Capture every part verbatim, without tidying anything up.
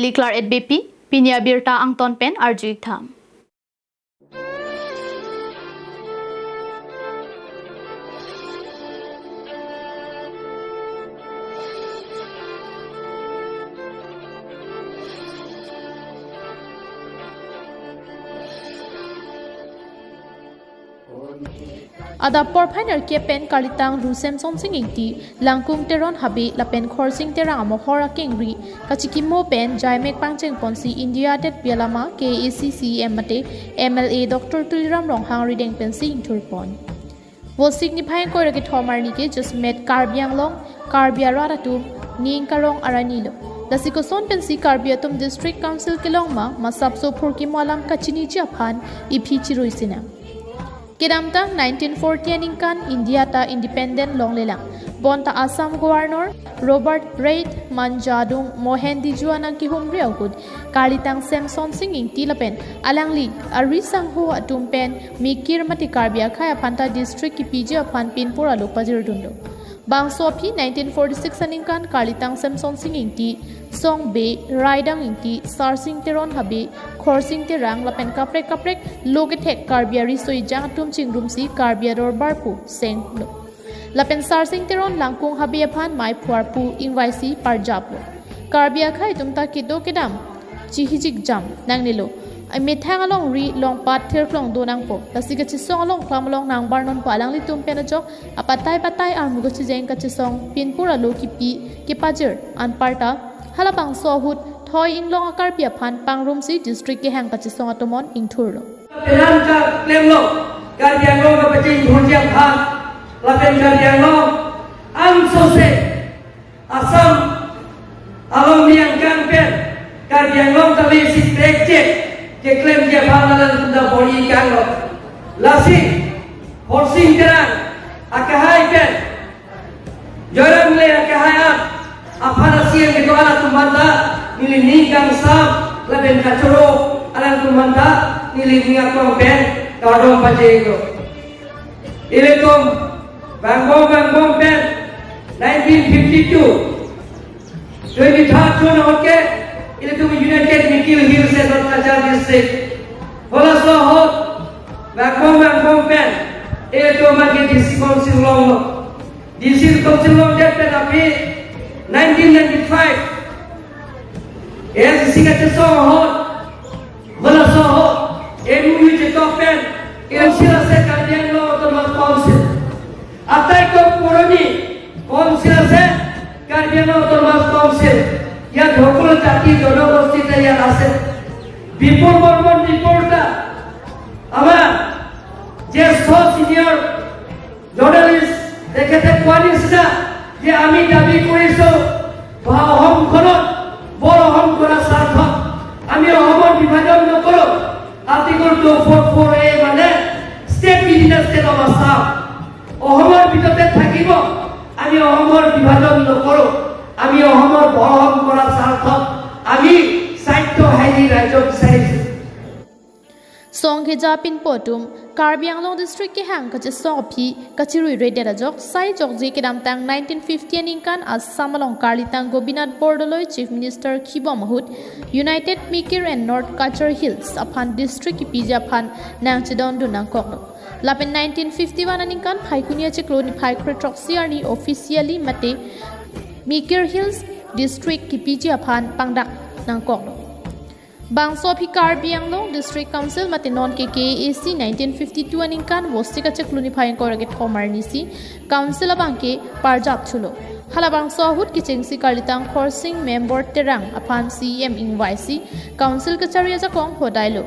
Liklar et B P, pini abirta angton pen arju-ik tha. Adap porphai nerkep pen Karlitang Ru Semsonsing Ingti, Langkung Teron Habe lapen Khorsing Terang amohor akengri kachikimo pen jaimek pangcheng ponsi India adet bialama K A A C C E M mate M L A Doctor Tuliram Ronghang arideng pensi ingthurpon. Vosik niphai ingkoi ra kethom arni ke jasemet Karbi Anglong, Karbi arat atum ning karong arni lo. Lasi koson pensi Karbi atum District Council kelong ma, masapso phurkimo alam kachiniji aphan iphi chirui sinang. Kedamtang nineteen forty aningkan India ta independent longlelang. Bonta Assam Governor Robert Reid Manjadung Mohen Diju anang kehumri ahut Karlitang Semsonsing Ingti lapen alangli ari sangho atum pen Mikir mate Karbi akhei aphan ta district kipiji aphan pinpur alo pajirdun do. Bangso aphi nineteen forty-six aningkan Karlitang Semsonsing Ingti, Song Bey, Raidang Ingti, Sarsing Teron Habe, Khorsing Terang lapen kaprek kaprek lo kethek Karbi ariso ejang atum chingrumsi Karbi adorbar pu seng lo. Lapen Sarsing Teron Langkung Habe aphan mei phuar pu ingvaisi parjap lo. Karbi akhei atum ta kedo kedam chihijik jam nangnelo. Amethang alongri longpat thirklong do nangpo. Lasi kachesong along klam along nangbar nonpo, alanglitum pen ajok apatai patai armu kachijeng kachesong pinpur alo kipi kepajir anparta halabangso ahut thoi inglong a-Karbi aphan pangrumsi district kehang kachesong atomon ingthurlo. Penan ka klemlo, Karbi Anglong kapachingthurji aphan, lapen Karbi Anglong angsose Assam along ni angkan pen Karbi Anglong kali si trekje keklemji aphan alanglitum ta bor-i kanglo. Lasi Khorsing Terang akehai pen Joyram le akehai an aphan asi yang kedo alanglitum aphanta neli ning kangsam lapen kachoro alanglitum aphanta neli ning akong pen kardom pajirlo. Ilitum vangbom vangbom pen nineteen fifty-two, twenty-third June ahut ke ilitum United Mikir Hills and North Cachar District. Halaso ahut vangbom vangbom pen ilitum abangke D C Council longlo. D C Council longdet pen aphi nineteen ninety-five A I C C kachesong ahut, halaso ahut M O U chetok pen, council ase Karbi Anglong Autonomous Council. Atai ko puroni council ase Karbi Anglong Autonomous Council. Yat hokol jati jonogosti ta yat ase. Bipul Bormon Bipul ta ama jyeshtho senior journalist, তেখেতে কোৱা নিচিনা যে আমি দাবী কৰিছো বা অসমখনত বৰ অসম কৰা স্বাৰ্থত আমি অসমৰ বিভাজন নকৰো। Article two four four A মানে state within the state of Assam, অসমৰ ভিতৰতে থাকিব। আমি অসমৰ বিভাজন নকৰো, আমি অসমৰ বৰ অসম কৰা স্বাৰ্থত আমি স্বায়ত্তশাসী ৰাজ্য বিচাৰিছো। Song kejapinpo atum, Karbi Anglong District kehang kachesong aphi kachiruiredet ajok sai jokje kedamtang nineteen fifty aningkan Assam along Karlitang Gobinath Bordoloi Chief Minister kibom ahut United Mikir and North Cachar Hills aphan district kipiji aphan nangchedondun nangkoklo. Lapen nineteen fifty-one aningkan Phaikuni achiklo niphai kre throksi arni officially mate Mikir Hills District kipiji aphan pangdak nangkoklo. Bangso aphi Karbi Anglong District Council mate non ke K A A C nineteen fifty-two aningkan Vosik achiklo niphai ingkoi ra kethom arni si Council abangke parjap thulo. Halabangso ahut kechengsi Karlitang Khorsing Member Terang aphan C E M ingvaisi Council kachari ajakong hodailo.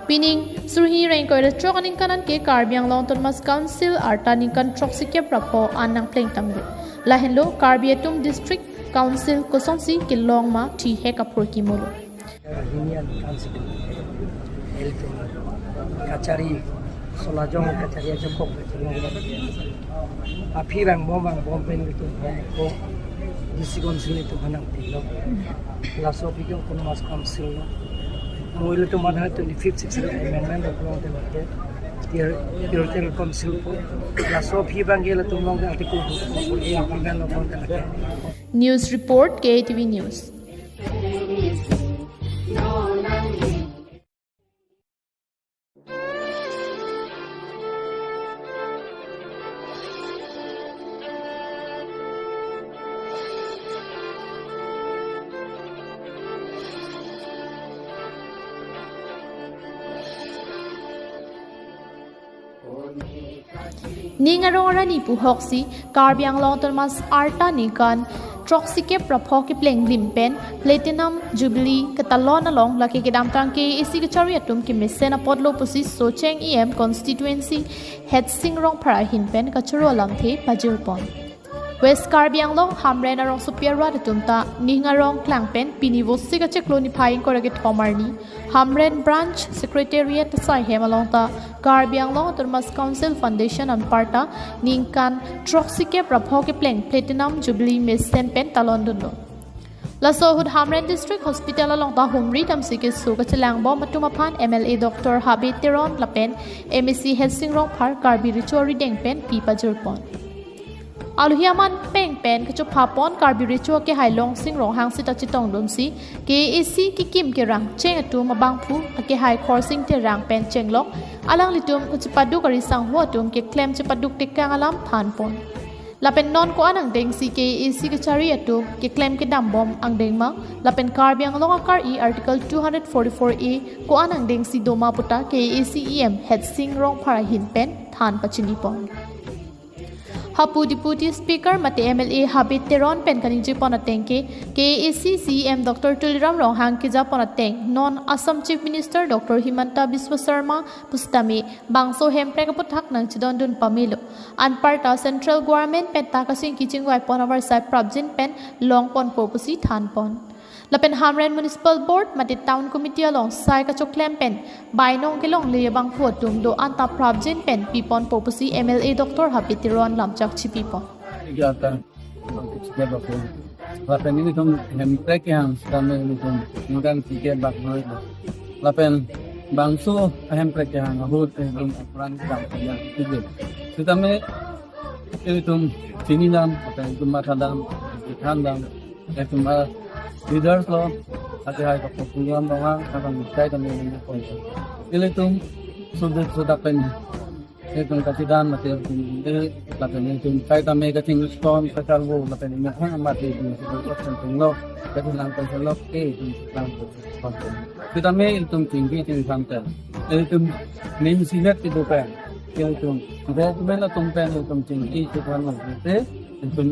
Pining suri hini ra ingkoi ra throk aningkan anke Karbi Anglong Autonomous Council arta ningkan throksikep ra pho an nangplengtanglo. Lahenlo Karbi atum District Council kosonsi kelong ma thihek aphurkimo lo. Union Council, ilitum kachari, solajong kachari ajakong kachari. Aphi vangbom vangbom pen ilitum ko D C Council ilitum aphan nangpilo. Laso aphi ke Autonomous Council lo. Mo ilitum aphan twenty-fifth Sixth Schedule Amendment lo, Territorial Council po. Laso aphi abangke ilitum along Article two four four A implement lo. News report, K A T V News. Ning arong arani puhoksi Karbi Anglong Autonomous arta ningkan throksi kep ra pho kepleng lim pen Platinum Jubilee ketalon along lake kedamtang K A A C kachari atum kemesen apotlo pusi Socheng E M constituency Headsing Rongphar ahin pen kachoro alamthe pajirpon. West Karbi Anglong Hamren arongsopi arat atum ta ning arong klang pen pini Vosik achiklo niphai ingkoi ra kethom arni Hamren Branch Secretariat asai hem along ta Karbi Anglong Autonomous Council Foundation anparta ningkan throksi kep ra pho kepleng Platinum Jubilee mesen pen talon dunlo. Laso ahut Hamren District Hospital along ta humri damsi keso kachelangbom atum aphan M L A Doctor Habe Teron lapen M A C Headsing Rongphar Karbi Recho arideng pen pi pajirpon. Alohi aman peng pen kachopha pon Karbi Recho akehai Longsing Ronghang sita chetongdunsi K A A C kekim kerang cheng atum abangphu akehai Khorsing Terang pen chenglok alanglitum kachepaduk ari sangho atum keklem chepaduk tekang alam thanpon. Lapen non ko-an angdengsi K A A C kachari atum keklem kedambom angdeng ma, lapen Karbi Anglong akari Article two hundred forty-four A ko-an angdengsi doma puta K A A C E M Headsing Rongphar ahin pen than pachinipon. Hapu Deputy Speaker mate M L A Habe Teron pen kaningjepon ateng ke K A A C C E M Doctor Tuliram Ronghang kejapon ateng non Assam Chief Minister Doctor Himanta Biswa Sarma pusitame bangso hemprek aputhak nangchedondun pamelo. Anparta Central Government pen ta kachingki chingvaipon avarsai prapjin pen longponpo pusi thanpon. Lapen Hamren Municipal Board mate Town Committee along sai kachoklem pen bainong kelongle abangphu atum do-an ta prapjin pen piponpo pusi M L A Doctor Habe Teron lamchak chipipon. Iya ta, kita lapen, lapen ilitum hemprek kehang sitame ilitum ningkan tiga bak noi. Lapen bangso hemprek kehang ahut ilitum apran kedam kaya tiga. Sitame ilitum chinilam, lapen ilitum mathadam, ilitum thandam, ilitum a leaders lo, ate hai Doctor Tuliram Ronghang, abang kaitame ilitum. Ilitum sudah sudah pen ilitum katidan mate ilitum, eh, lapen ilitum kaitame kachington kacharvo lapen ilitum hang mate ilitum sudah kachington lo, katidan kachington lo, eh, ilitum kachington. Sitame ilitum chingki chingthan pen, ilitum ningsivet kedo pen, ilitum government atum pen ilitum chingki chingthan lo te, ilitum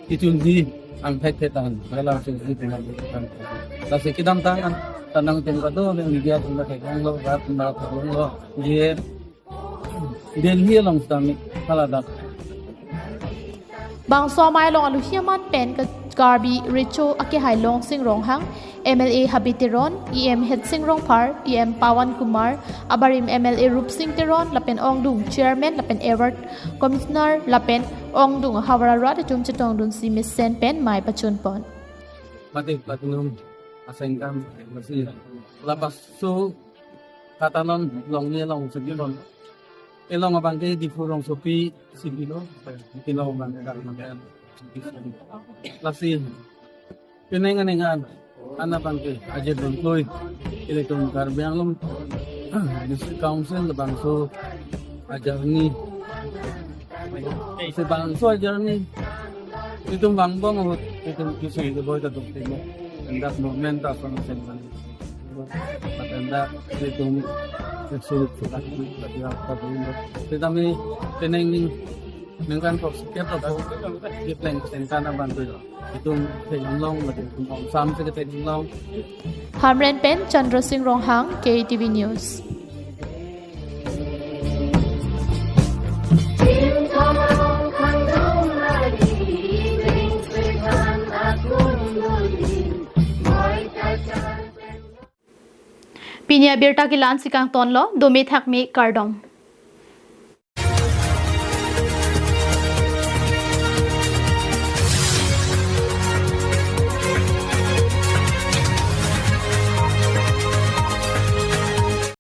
ichunji angthek thetan, rela chingki chingthan. Lasi kedamtang an, tanang tum kado, media tum kathek lo, rat tum kathek lo, ye Delhi along sitame haladak. Bangso amei along alohi aman pen ke Karbi Recho akehai Longsing Ronghang, M L A Habe Teron, E M Headsing Rongphar, E M Pawan Kumar, abarim M L A Rupsing Teron, lapen ongdung chairman lapen award commissioner lapen ongdung havar arat atum chetongdunsi mesen pen mei pachunpon. Mate platinum asengkam masi lapasu katalon longle along si pilo. Elong abang ke Diphu rongsopi si pilo. Elong abang ke Karbi Anglong si pilo. Lasi penang anengan an abang ke aje dungkoi ilitum Karbi Anglong District Council labangso ajarni. Sebangso ajarni itum vangbom ahut itum kisi keboi ta dukti mo. Endak momen ta son sen man. Endak itum kesulit sulit tapi apa pun. Tetapi teneng ning ningkan kok sekian atau di pleng sengkana bantu. Itum tenglong, itum sam se tenglong. Hamren pen Chandra Singh Ronghang, K T V News. Pini abirta ke la-an si kangtonlo, dome thakme kardom.